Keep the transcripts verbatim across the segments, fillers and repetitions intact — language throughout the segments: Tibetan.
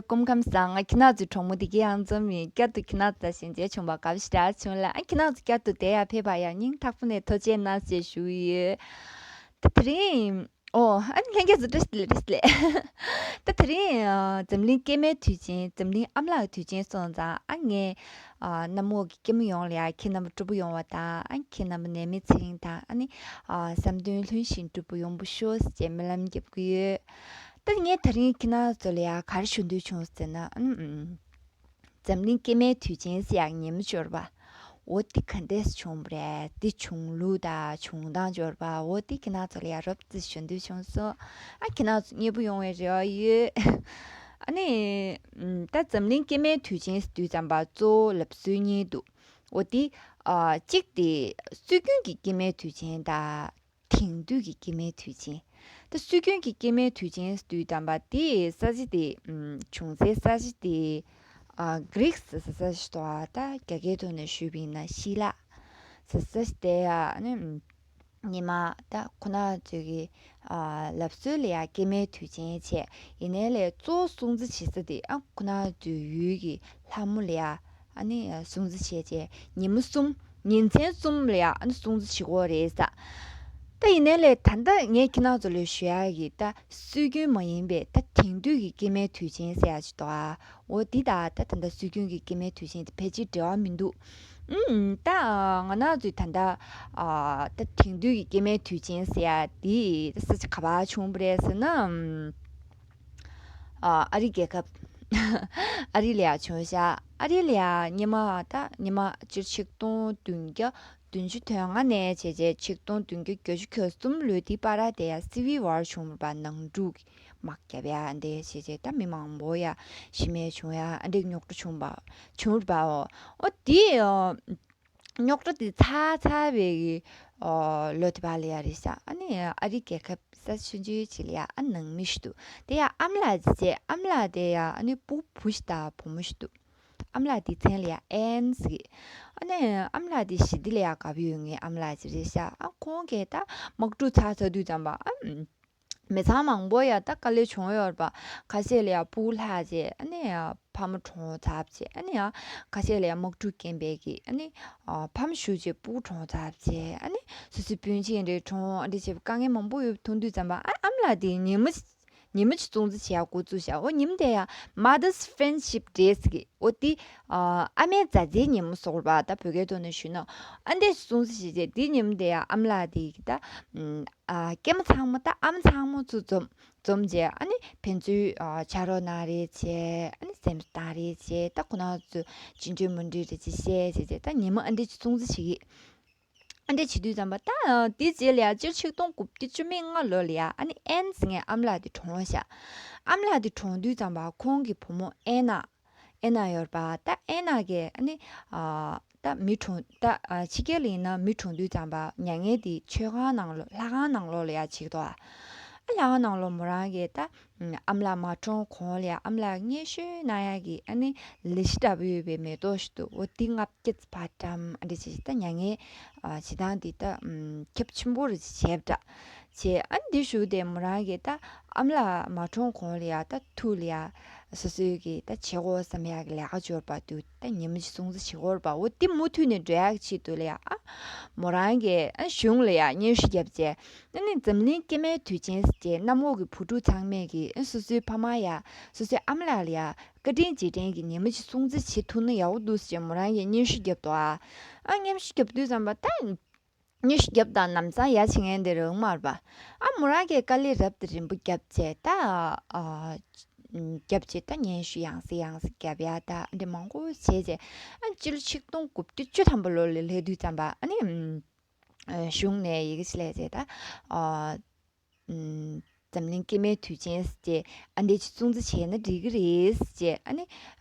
སྐུ་ཁམས་བཟང་། ང་ཁྱེད་རང་ཚོའི་གྲོགས་མོ་དེ་གའི་ཨང་ཙམ་ཡིན། བསྐྱར་དུ་ཁྱེད་རང་ཚོ་དང་ཞལ་མཇལ་བྱུང་བ་དགའ་པོ་ཞེ་དྲག་བྱུང་ལ། ཨ་ཁྱེད་རང་ཚོ་བསྐྱར་དུ་བསྡད་ཡ་ཕེབས་པ་ཡང་སྙིང་ཐག་པ་ནས་ཐུགས་རྗེ་གནང་ཞེས་ཞུ་ཡི་ཡོད། ད་དེ་རིང་། ཨོ། ཨ་ནི་ལྷན་རྒྱས་ཚོ་བཀྲ་ཤིས་བདེ་ལེགས། བཀྲ་ཤིས་བདེ་ལེགས། ད་དེ་རིང་ཨ་འཛམ་གླིང་སྐྱེས་མའི་དུས་ཆེན། འཛམ་གླིང་ཨ་མ་ལགས་ཀྱི་དུས་ཆེན་སོང་ཙང་། ཨ་ངས་ཨ་གནམ་འོག་གི་སྐྱེས་མ་ཡོངས་ལ་ཡ་ཁྱེད་རྣམ་པ་སྤྲོ་པོ་ཡོང་བ་དང་། ཨ་ཁྱེད་རྣམ་པ་ནད་མེད་ཚེ་རིང་དང་། ཨ་ནི་ཨ་བསམ་དོན་ལྷུན་བཞིན་འགྲུབ་པ་ཡོང་བ་ཤོག་ཟེར་ཅེས་སྨོན་ལམ་རྒྱབ་ཀྱི་ཡོད། ད་ངས་དེ་རིང་ཁྱེད་རྣམ་ཚོ་ལ་ཡ་ག་རེ་ཞུ་འདོད་བྱུང་ཟེར་ན། ཨ་ནི་ཨམ། འཛམ་གླིང་སྐྱེས་མའི་དུས་ཆེན་ཟེར་ཡག་ཉིན་མོ་འབྱོར་བ། འོ་འདི་ག་འདྲས་བྱུང་བ་རེད། འདི་བྱུང་ལུགས་དང་བྱུང་སྟངས་འབྱོར་བ། འོ་འདི་ཁྱེད་རྣམ་ཚོ་ལ་ཡ་རོབ་ཙམ་ཞུ་འདོད་བྱུང་སོང་། ཨ་ཁྱེད་རྣམ་ཚོ་མཉེས་པོ་ཡོང་བའི་རེ་བ་ཡོད། ཨ་ནི་ཨམ། ད་འཛམ་གླིང་སྐྱེས་མའི་དུས་ཆེན་ཟེར་དུས་ཙམ་པ་གཙོ་བོ་ལབ་སྲོལ་གཉིས་འདུག་འོ་འདི་ཨ་གཅིག་དེ་སྲོལ་རྒྱུན་གྱི་སྐྱེས་མའི་དུས་ཆེན་དང་། དེང་དུས་ཀྱི་སྐྱེས་མའི་དུས་ཆེན། ད་སྲོལ་རྒྱུན་གྱི་སྐྱེས་མའི་དུས་ཆེན་ཟེར་དུས་ཙམ་པ་དེ་ས་གཞི་དེ་ཨམ། བྱུང་སའི་ས་གཞི་དེ་ཨ་གྷི་རིག་ཟེར་ས་ས་གཞི་དོ། ཨ་ད་རྒྱ་སྐད་ཐོག་ནས་ཞུས་པ་ཡིན་ན་ཤི་ལ་ཟེར་ས་གཞི་དེ་ཡ། ཨ་ནི་ཨམ། ཉི་མ་ད་ཁོ་ན་ཚོས་ཀྱི་ཨ་ལབ་སྲོལ་ལ་ཡ་སྐྱེས་མའི་དུས་ཆེན་བྱས། ཡིན་ནའི་ལས་གཙོ་བོ་སྲུང་བརྩི་བྱེད་ས་དེ་ཨ་ཁོ་ན་ཚོའི་ཡུལ་གྱི་ལྷ་མོ་ལ་ཡ། ཨ་ནི་སྲུང་བརྩི་བྱས་རྗེས་ཉིན་མོ་གསུམ། ཉིན་མཚན་གསུམ་ལ་ཡ་ཨ་ནི་སྲུང་བརྩི་བྱེད་ཀྱི་ཡོད་རེད་ས། ད་ཡིན་ནའི་ལས་ད་ལྟ་ངས་ཁྱེད་རྣམ་ཚོ་ལ་ཞུ་ཡག་གི་ད་སྲོལ་རྒྱུན་མ་ཡིན་པའི་ད་དེང་དུས་ཀྱི་སྐྱེས་མའི་དུས་ཆེན་ཟེར་ཡག་ཅིག་འདུག་ཨ། འོ་འདི་དང་ད་ད་ལྟ་སྲོལ་རྒྱུན་གྱི་སྐྱེས་མའི་དུས་ཆེན་དེ་ཕལ་ཆེར་འབྲེལ་བ་མི་འདུག་ཨུམ། ད་ང་རང་ཚོའི་ད་ལྟ་ཨ་ད་དེང་དུས་ཀྱི་སྐྱེས་མའི་དུས་ཆེན་ཟེར་ཡག་འདི་ད་ས་ཆ་ག་པར་བྱུང་བ་རེད་ཟེར་ན། ཨ་ཨ་རི་རྒྱལ་ཁབ། ཨ་རི་ལ་ཡ་བྱུང་ཤག་ཨ་རི་ལ་ཡ་སྔོན་མ་ད་སྔོན་མ་སྤྱི་ཆིག་སྟོང་བདུན་བརྒྱ་བདུན་ཅུ་དོན་ལྔ་ནས་བྱས་རྗེས་ཆིག་སྟོང་བདུན་བརྒྱ་བརྒྱད་ཅུ་གྱ་གསུམ་ལོའི་དེའི་བར་དེ་ཡ་སི་ཝི་ཝར་བྱུང་བ། ནང་འཁྲུག་དམག་བརྒྱབ་ཡ་འདི་བྱས་རྗེས་ད་མི་མང་པོ་ཡ་ཤི་རྨས་བྱུང་ཡ་འདི་རྙོག་དྲ་བྱུང་བ་བྱུང་བ། འོ་དེ་རྙོག་དྲ་དེ་ཚར་ཚར་བའི་གི་ཨོ་ལོ་དེ་བ་ལ་ཡ་རེད་ཤག་ཨ་ནི་ཨ་རི་རྒྱལ་ཁབ་ས་ཆུང་ཆུང་ཅིག་ལ་ཡ་ཨ་ནང་མི་ཞིག་འདུག་དེ་ཡ་ཨ་མ་ལགས་ཅིག་བྱས། ཨ་མ་ལགས་དེ་ཡ་ཨ་ནི་སྤུ་བུ་ཞིག་དང་བུ་མོ་ཞིག་འདུག་ཨ་མ་ལགས་དེའི་མཚན་ལ་ཡ་ཨེན་ཟེར་གི། ཨ་ནི་ཨ་མ་ལགས་དེ་ཞི་བདེ་ལ་ཡ་དགའ་པོ་ཡོད་མཁན་ཨ་མ་ལགས་ཅིག་རེད་ཤག་ཨ་ཁོང་གིས་ད་དམག་འཁྲུག་ཚར་ཚར་དུས་ཙམ་པ་ཨ། མི་ཚང་མང་པོ་ཡ་ད་དཀའ་ལས་བྱུང་ཡོད་རེད་པ། ཁ་ཤས་ལ་ཡ་སྤུ་གུ་ལྷག་བྱས། ཨ་ནི་ཡ་ཕ་མ་གྲོངས་ཚར་བྱས། ཨ་ནི་ཡ་ཁ་ཤས་ལ་ཡ་དམག་འཁྲུག་རྐྱེན་པས་ཀྱི་ཨ་ནི་ཨ་ཕ་མ་ཤི་བྱས་སྤུ་གུ་གྲོངས་ཚར་བྱས། ཨ་ནི་སོ་སོའི་སྤུན་མཆེད་འདྲ་གྲོངས། ཨ་འདྲ་བྱས་པའི་དཀའ་ངལ་མང་པོ་ཡོད་མཐོང་དུས་ཙམ་པ། ཨ་ཨ་མ་ལགས་དེ་ཉིན་མོ་ཉིན་མོ་ཅིག་སྲུང་བརྩི་བྱེད་ཡ་འགོ་བཙུགས་ཤག་འོ་ཉིན་དེ་ཡ་Mother's Friendship Day ཟེར་གི། འོ་དེ་ཨ་ཨ་མའི་མཛའ་བརྩེའི་ཉིན་མོ་ཟེར་བ་ད་བོད་སྐད་ཐོག་ནས་ཞུས་ན། ཨ་འདྲ་སྲུང་བརྩི་བྱས་རྗེས་དེ་ཉིན་དེ་ཡ་ཨ་མ་ལགས་དེ་གི་ད་ཨ་སྐྱེས་མ་ཚང་མ་ད་ཨ་མ་ཚང་མ་ཚུར་འཛོམས་འཛོམས་བྱས། ཨ་ནི་ཕན་ཚུན་ཨ་ཕྱག་རོགས་གནང་རེས་བྱས། ཨ་ནི་སེམས་གཏམ་རེས་བྱས། ད་ཁོ་རང་ཚོ་ཅི་འདྲ་མི་འདྲ་རེ་ཅིག་བཤད་བྱས་བྱས། ད་ཉིན་མོ་ཨ་འདྲ་ཅིག་སྲུང་བརྩི་བྱེད་ཀྱི། ཨ་འདྲ་བྱེད་དུས་ཙམ་པ་ད་དེ་རྗེས་ལ་ཡ་སྤྱི་ཆིག་སྟོང་དགུ་བརྒྱ་བཅུ་མེད་ལྔ་ལོ་ལ་ཡ་ཨ་ནི་ཨེན་ཟེར་མཁན་ཨ་མ་ལགས་དེ་གྲོངས་ཤག་ཨ་མ་ལགས་དེ་གྲོངས་དུས་ཙམ་པ་ཁོང་གི་བུ་མོ་ཨེ་ན། ཨེ་ན་ཡོད་རེད་པ། ད་ཨེ་ན་གིས་ཨ་ནི་ཨ་ད་མི་གྲོངས་ད་ཨ་ཕྱི་རྒྱལ་ལ་ཡིན་ན་མི་གྲོངས་དུས་ཙམ་པ་མྱ་ངན་དེ་མཆོད་ཁང་ནང་ལོགས་ལྷ་ཁང་ནང་ལོགས་ལ་ཡ་བྱེད་ཀྱི་འདུག་ཨ་ལྷ་ཁང་ནང་ལོགས་མོ་རང་གིས་ད་ཨ་མ་ལགས་མ་གྲོངས་གོང་ལ་ཡ་ཨ་མ་ལགས་སྙན་ཞུ་གནང་ཡ་གི་ཨ་ནི་ལི་ཤི་འདྲ་པོ་ཡོད་པའི་མེ་ཏོག་ཞིག་འདུག་འོ་དེ་ལྔ་བརྒྱ་ཙམ་ཕར་བཀྲམ། ཨ་འདྲ་བྱས་ད་མྱ་ངན་ཨ་བྱེད་སྟངས་དེ་ད་ཨམ་ཁྱབ་ཆེན་པོ་རེ་བྱས་པ་འདྲ། བྱས། ཨ་འདི་ཞུ་དེ་མོ་རང་གིས་ད་ཨ་མ་ལགས་མ་གྲོངས་གོང་ལ་ཡ་ད་ཐུགས་ལ་ཡ་སོ་སོའི་གི་ད་བྱེད་དགོས་བསམ་ཡག་གི་ལས་ཀ་འབྱོར་བ་དུས་ད་ཉིན་མོ་ཅིག་སྲུང་བརྩི་བྱེད་དགོས་རེད་པ། འོ་དེ་མུ་མཐུད་ནས་འགྲོ་ཡག་ཆེད་དུ་ལ་ཡ་ཨ་མོ་རང་གིས་ཨ་གཞུང་ལ་ཡ་སྙན་ཞུ་བརྒྱབ་བྱས། ཨ་ནི་འཛམ་གླིང་སྐྱེས་མའི་དུས་ཆེན་ཟེར་གནམ་འོག་གི་བུ་ཕྲུག་ཚང་མས་གི་ཨ་སོ་སོའི་ཕ་མ་ཡ་སོ་སོའི་ཨ་མ་ལགས་ལ་ཡ་བཀའ་དྲིན་རྗེས་དྲན་གྱི་ཉིན་མོ་ཅིག་སྲུང་བརྩི་བྱེད་ཐུབ་ན་ཡག་པོ་འདུག་ཟེར་མོ་རང་གིས་སྙན་ཞུ་བརྒྱབ་འདུག་ཨ་ཨ་སྙན་ཞུ་བརྒྱབ་དུས་ཙམ་པ་ད། སྙན་ཞུ་བརྒྱབ་དང་ལམ་སང་ཡ་བྱེད་མཁན་དེ་རེད་མ་རེད་པ། ཨ་མོ་རང་གིས་དཀའ་ལས་རབ་དང་རིམ་པ་བརྒྱབ་བྱས་ད། ཨ་བརྒྱབ་བྱས་ད་སྙན་ཞུ་ཡང་སེ་ཡང་སེ་བརྒྱབ་ཡ་ད་འདི་མང་པོ་བྱས་བྱས། ཨ་སྤྱི་ལོ་ཆིག་སྟོང་དགུ་བརྒྱ་བཅུ་ཐམ་པ་ལོ་ལ་སླེབས་དུས་ཙམ་པ་ཨ་ནི་གཞུང་ནས་ཡི་གེ་ཞིག་སླེབས་བྱས་ད། འཛམ་གླིང་སྐྱེས་མའི་དུས་ཆེན་ཟེར་བྱས་ཨ་འདྲས་ཅིག་སྲུང་བརྩི་བྱས་ན་འགྲིག་གི་རེད་ཟེར་བྱས་ཨ་ནི་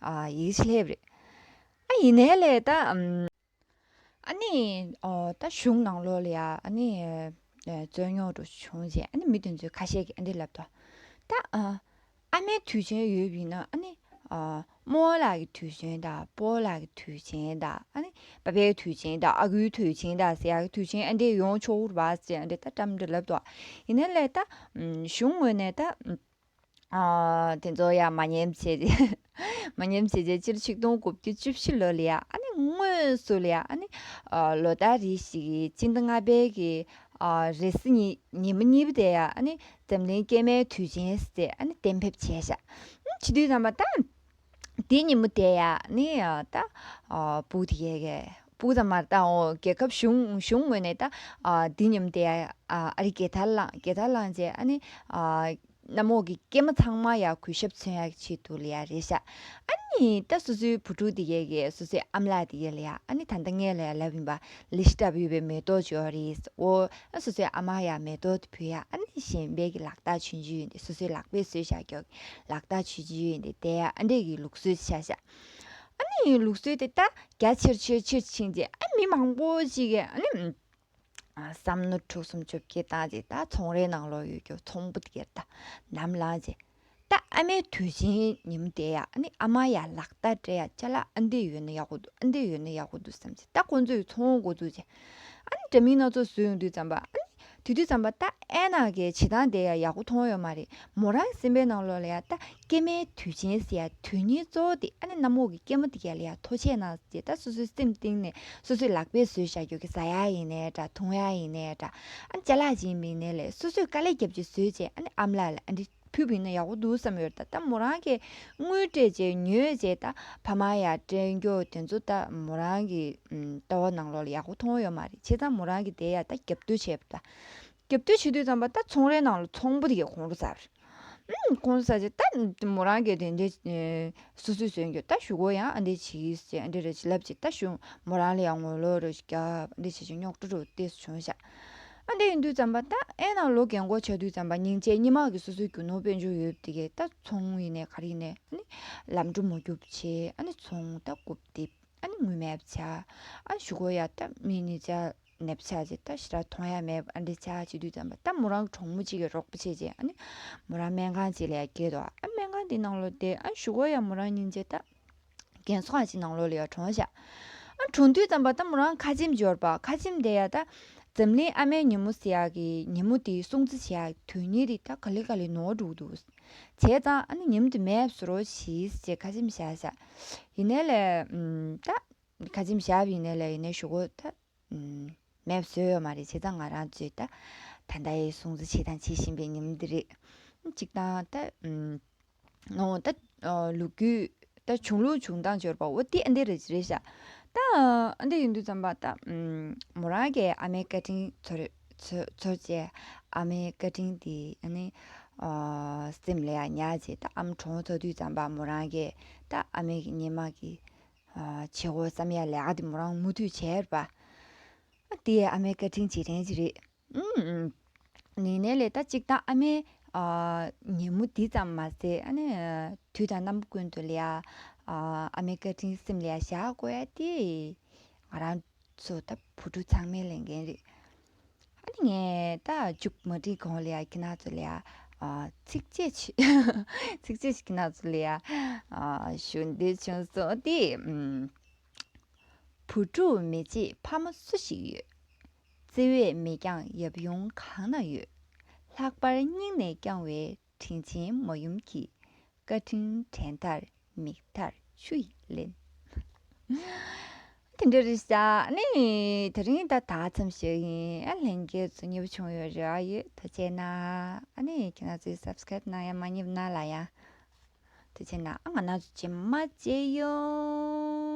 ཡི་གེ་ཞིག་སླེབས་རེད། ཨ་ཡིན་ནའི་ལས་ད། ཨ་ནི་ཨོ་ད་གཞུང་ནང་ལོགས་ལ་ཡ་ཨ་ནི་ཨེ་རྩོད་རྙོག་འདྲ་བྱུང་རྗེས་ཨ་ནི་མི་དེ་ཚོས་ཁ་ཤས་ཀྱིས་ཨ་འདྲ་ལབ་འདུག་ད་ཨ་ཨ་མའི་དུས་ཆེན་ཡོད་པ་ཡིན་ན་ཨ་ནི་ཨ་རྨོ་ལགས་ཀྱི་དུས་ཆེན་དང་སྤོ་ལགས་ཀྱི་དུས་ཆེན་དང་ཨ་ནི་པ་ཕའི་དུས་ཆེན་དང་ཨ་ཁུའི་དུས་ཆེན་དང་ཟེར་ཡག་གི་དུས་ཆེན་ཨ་འདྲ་ཡོང་ཆོག་གི་རེད་པ་ཟེར་ཨ་འདྲ་ད་འདྲ་མི་འདྲ་ལབ་འདུག་ཡིན་ནའི་ལས་ད་གཞུང་ངོས་ནས་ད། ཨ་དེ་ཚོ་ཡང་མ་ཉན་བྱས་རྗེས། མ་ཉན་བྱས་རྗེས་སྤྱི་ལོ་ཆིག་སྟོང་དགུ་བརྒྱ་བཅུ་བཞི་ལོ་ལ་ཡ་ཨ་ནི་དངོས་སུ་ལ་ཡ་ཨ་ནི་ཨ་ལོ་ལྟར་རེ་བཞིན་གྱི་སྤྱི་ཟླ་ལྔ་པའི་གི་ཨ་རེས་གཟའ་ཉི་ཉི་མ་གཉིས་པ་དེ་ཡ་ཨ་ནི་འཛམ་གླིང་སྐྱེས་མའི་དུས་ཆེན་ཟེར་ཨ་ནི་གཏན་འབེབས་བྱས་ཤག་ཨ་ནི་བྱེད་དུས་ཙམ་པ་ད། དེ་ཉིན་མོ་དེ་ཡ་ནི་ད་ཕྲུ་གུ་དེ་གས་ཕྲུ་གུ་ཙམ་མ་རེད་ད། འོ་རྒྱལ་ཁབ་གཞུང་གཞུང་ངོས་ནས་ད་དེ་ཉིན་མོ་དེ་ཡ་ཨ་རི་རྒྱལ་དར་བསླངས། རྒྱལ་དར་བསླངས་རྗེས་ཨ་ནི་གནམ་འོག་གི་སྐྱེས་མ་ཚང་མ་ཡ་གུས་ཞབས་མཚོན་ཡ་ཆེད་དུ་ལ་ཡ་རེད་ཤག་ཨ་ནི་ད་སོ་སོའི་བུ་ཕྲུག་དེ་གས་གས་སོ་སོའི་ཨ་མ་ལགས་དེ་གས་ལ་ཡ་ཨ་ནི་ད་ལྟ་ངས་ལ་ཡ་ལབ་ཡིན་པ། ལི་ཤི་འདྲ་པོ་ཡོད་པའི་མེ་ཏོག་ཅིག་ཡོད་རེད། འོ་ཨ་སོ་སོའི་ཨ་མ་ཡ་མེ་ཏོག་དེ་ཕུལ་ཡ་ཨ་ནི་གཞན་པའི་གི་ལག་རྟགས་ཆུང་ཆུང་ཡོད་འདི་སོ་སོའི་ལག་པས་བཟོས་བཞག་ཀྱོག་ལག་རྟགས་ཆུང་ཆུང་ཡོད་འདི་དེ་ཡ་ཨ་འདྲས་གི་ལུགས་སྲོལ་ཆགས་ཤག་ཨ་ནི་ལུགས་སྲོལ་དེ་ད་རྒྱ་ཆེར་ཆེར་ཆེར་ཕྱིན་རྗེས་ཨ་མི་མང་པོ་ཅིག་གིས་ཨ་ནི་ཨ་བསམ་མནོ་དྲུག་གསུམ་བཅོ་བརྒྱད་བཏང་རྗེས་ད་ཚོང་རའི་ནང་ལོགས་ཡོད་ཀྱོག་ཚོང་པ་དེ་གར་ད་ནམ་ལངས་རྗེས། ད་ཨ་མའི་དུས་ཆེན་ཉིན་མོ་དེ་ཡ་ཨ་ནི་ཨ་མ་ཡ་ལག་རྟགས་སྤྲད་ཡ་ཅ་ལག་ཨ་འདི་ཡོད་ན་ཡག་པོ་འདུག་ཨ་འདི་ཡོད་ན་ཡག་པོ་འདུག་བསམ་ཚེ་ད་ཁོང་ཚོས་ཚོང་འགོ་འཛུགས་བྱས། ཨ་ནི་འདྲ་མིན་སྣ་ཚོགས་བཟོས་ཡོང་དུས་ཙམ་པ་ཨ་ནི་དེ་དུས་ཙམ་པ་ད་ཨེ་ན་གི་བྱེད་སྟངས་དེ་ཡ་ཡག་པོ་མཐོང་ཡོད་མ་རེད། མོ་རང་སེམས་པའི་ནང་ལོགས་ལ་ཡ་ད་སྐྱེས་མའི་དུས་ཆེན་ཟེར་ཡ་དོན་སྙིང་གཙོ་བོ་དེ་ཨ་ནི་གནམ་འོག་གི་སྐྱེས་མ་དེ་ག་ལ་ཡ་ཐུགས་རྗེ་གནང་ཟེར་ད་སོ་སོའི་སེམས་གཏིང་ནས་སོ་སོའི་ལག་པས་བཟོས་བཞག་རྒྱུ་གི་ཟ་ཡ་ཡིན་ནའི་འདྲ་འཐུང་ཡ་ཡིན་ནའི་འདྲ་ཨ་ནི་ཅ་ལག་ཅིག་ཡིན་པ་ཡིན་ནའི་ལས་སོ་སོས་དཀའ་ལས་བརྒྱབ་ཅིག་བཟོས་བྱས་ཨ་ནི་ཨ་མ་ལགས་ལ་ཨ་འདི། ཕུལ་བ་ཡིན་ན་ཡག་པོ་འདུག་བསམ་ཡོད། ད་ད་མོ་རང་གིས་དངུལ་སྤྲད་བྱས་ཉོས་བྱས་ད་ཕ་མ་ཡ་སྤྲད་རྒྱུ་དེ་ཚོ་ད་མོ་རང་གི་ཨམ་ལྟ་བ་ནང་ལོགས་ལ་ཡག་པོ་མཐོང་ཡོད་མ་རེད། བྱས་ཙང་མོ་རང་གིས་དེ་ཡ་ད་རྒྱབ་གཏོད་བྱས་པ་ད། རྒྱབ་གཏོད་བྱེད་དུས་ཙམ་པ་ད་ཚོང་རའི་ནང་ལ་ཚོང་པ་དེ་གས་ཁོང་ཁྲོ་ཟ་བ་རེད། ཨམ་ཁོང་ཁྲོ་ཟ་བྱས་ད་མོ་རང་གིས་དེ་འདྲའི་སོ་སོའི་བཟོས་རྒྱུ་ད་གཞུག་གུ་ཡང་ཨ་འདྲས་བྱེད་ཀྱི་ཟེར་ཨ་འདྲས་རེ་ཅིག་ལབ་བྱས་ད་གཞུང་མོ་རང་ལ་ཡང་ངོ་ལོག་རེ་ཅིག་བརྒྱབ་ཨ་འདྲས་བྱས་བྱས་རྙོག་དྲ་རུ་ཏོག་ཙམ་བྱུང་ཤག་ཨ་འདྲ་ཡིན་དུས་ཙམ་པ་ད་ཨེ་ན་ལོ་རྒན་གོག་ཆགས་དུས་ཙམ་པ་སྙིང་རྗེ་སྙིང་དམག་གི་སོ་སོའི་རྒྱུ་ནོར་དཔལ་འབྱོར་ཡོད་པ་དེ་གས་ད་ཚོང་ཡིན་ནའི་ག་རེ་ཡིན་ནའི་ཨ་ནི་ལམ་འགྲོ་མ་རྒྱུག་བྱས་ཨ་ནི་ཚོང་ད་རྐུབ་རྡིབ་ཨ་ནི་དངུལ་མེད་པ་ཆགས་ཨ་ནི་གཞུག་གུ་ཡ་ད་མི་གཉིས་ཆ་ནད་པ་ཆགས་བྱས་ད་ཞེ་དྲག་མཐོང་ཡ་མེད་པ་ཨ་འདྲ་ཆགས་བྱེད་དུས་ཙམ་པ་ད་མོ་རང་གི་གྲོགས་མོ་གཅིག་གིས་རོགས་པ་བྱས་བྱས་ཨ་ནི་མོ་རང་སྨན་ཁང་གཅིག་ལ་ཡ་བསྐྱལ་འདུག་ཨ་སྨན་ཁང་དེ་ནང་ལོགས་བསྡད་ཨ་གཞུག་གུ་ཡ་མོ་རང་སྙིང་རྗེ་ད། རྒན་གསོ་ཁང་ཅིག་ནང་ལོགས་ལ་ཡ་གྲོངས་ཤག་ཨ་གྲོངས་དུས་ཙམ་པ་ད་མོ་རང་ཁ་ཆེམས་འབྱོར་པ་ཁ་ཆེམས་དེ་ཡ་ད་འཛམ་གླིང་ཨ་མའི་ཉིན་མོ་ཟེར་ཡག་གི་ཉིན་མོ་དེ་སྲུང་བརྩི་བྱེད་ཡག་དོན་སྙིང་དེ་ད་ག་ལེ་ག་ལེ་ནོར་འགྲོ་གི་འདུག་བྱས་ཙང་ཨ་ནི་ཉིན་མོ་དེ་མེད་པ་བཟོ་རོགས་གྱིས་ཞེས་ཁ་ཆེམས་བཞག་ཤག་ཡིན་ནའི་ལས་ཨམ་ད་ཁ་ཆེམས་བཞག་པ་ཡིན་ནའི་ལས་ཡིན་ནའི་གཞུག་གུ་ད་ཨམ་མེད་པ་བཟོས་ཡོད་མ་རེད། བྱས་ཙང་ང་རང་ཚོས་ད་ད་ལྟ་ཡི་སྲུང་བརྩི་བྱེད་དང་བྱེད་བཞིན་པའི་ཉིན་མོ་འདི་རེད། གཅིག་དང་ད་ཨམ། ཨོ་ད་ཨ་ལོ་རྒྱུས་ད་བྱུང་ལུགས་བྱུང་སྟངས་འབྱོར་པ་འོ་དེ་ཨ་འདི་རེད་རེད་ཤག་ད་ཨ་འདི་ཡིན་དུས་ཙམ་པ་ད་ཨམ་མོ་རང་གིས་ཨ་མའི་བཀའ་དྲིན་ཚོར་ཚོར་ཚོར་བྱས་ཨ་མའི་བཀའ་དྲིན་དེ་ཨ་ནི་ཨ་སེམས་ལ་ཡ་ཉར་བྱས་ད་ཨ་མ་གྲོངས་ཚར་དུས་ཙམ་པ་མོ་རང་གིས་ད་ཨ་མའི་སྙེ་མ་གི་ཨ་བྱེད་སྒོ་བསམ་ཡ་ལས་ཀ་དེ་མོ་རང་མུ་མཐུད་བྱས་རེད་པ། ཨ་དེ་ཨ་མའི་བཀའ་དྲིན་རྗེས་དྲན་ཅིག་རེད། ཨུམ། ནི་ནས་ལས་ད་གཅིག་ད་ཨ་མའི་ཨ་ཉིན་མོ་འདི་ཙམ་མ་ཟད་ཨ་ནི་དུས་དང་རྣམ་པ་ཀུན་ཏུ་ལ་ཡ་ཨ་ཨ་མའི་བཀའ་དྲིན་སེམས་ལ་ཡ་བཞག་དགོས་ཡ་དེ་ང་རང་ཚོ་ད་བུ་ཕྲུག་ཚང་མའི་ལས་འགན་རེད། ཨ་ནི་ངས་ད་མཇུག་མ་སྒྲིལ་གོང་ལ་ཡ་ཁྱེད་རང་ཚོ་ལ་ཡ་ཨ་ཚིགས་བཅད་ཅིག་ཚིགས་བཅད་ཅིག་ཁྱེད་རང་ཚོ་ལ་ཡ་ཨ་ཞུ་འདོད་བྱུང་སོང་སྟེ་ཨུམ། བུ་ཕྲུག་མི་གཅེས་ཕ་མ་སུ་ཞིག་ཡོད། བརྩེ་བས་མི་འགྱངས་ཡབ་ཡུམ་གང་ན་ཡོད། ལྷག་པར་སྙིང་ནས་བསྐྱངས་པའི་དྲིན་ཆེན་མ་ཡུམ་གྱི། བཀའ་དྲིན་དྲན་མཐར་མིག་མཐར་ཆུ་ཡིས་ལེན། དེ་འདྲ་རེད་ཤག་ཨ་ནི་དེ་རིང་ད་ད་མཚམས་བཞག་ཡིན། ཨ་ལྷན་རྒྱས་ཚོ་མཉེས་པོ་བྱུང་ཡོད་རེད། ཨ་ཡོད་ཐུགས་རྗེ་གནང་། ཨ་ནི་ཁྱེད་རང་ཚོས་སབ་སི་ཀ་རེབ་གནང་ཡ་མ་མཉེས་པ་གནང་ལ་ཡ། ཐུགས་རྗེ་གནང་། ཨ་ང་རང་ཚོ་རྗེས་མ་མཇལ་ཡོང་།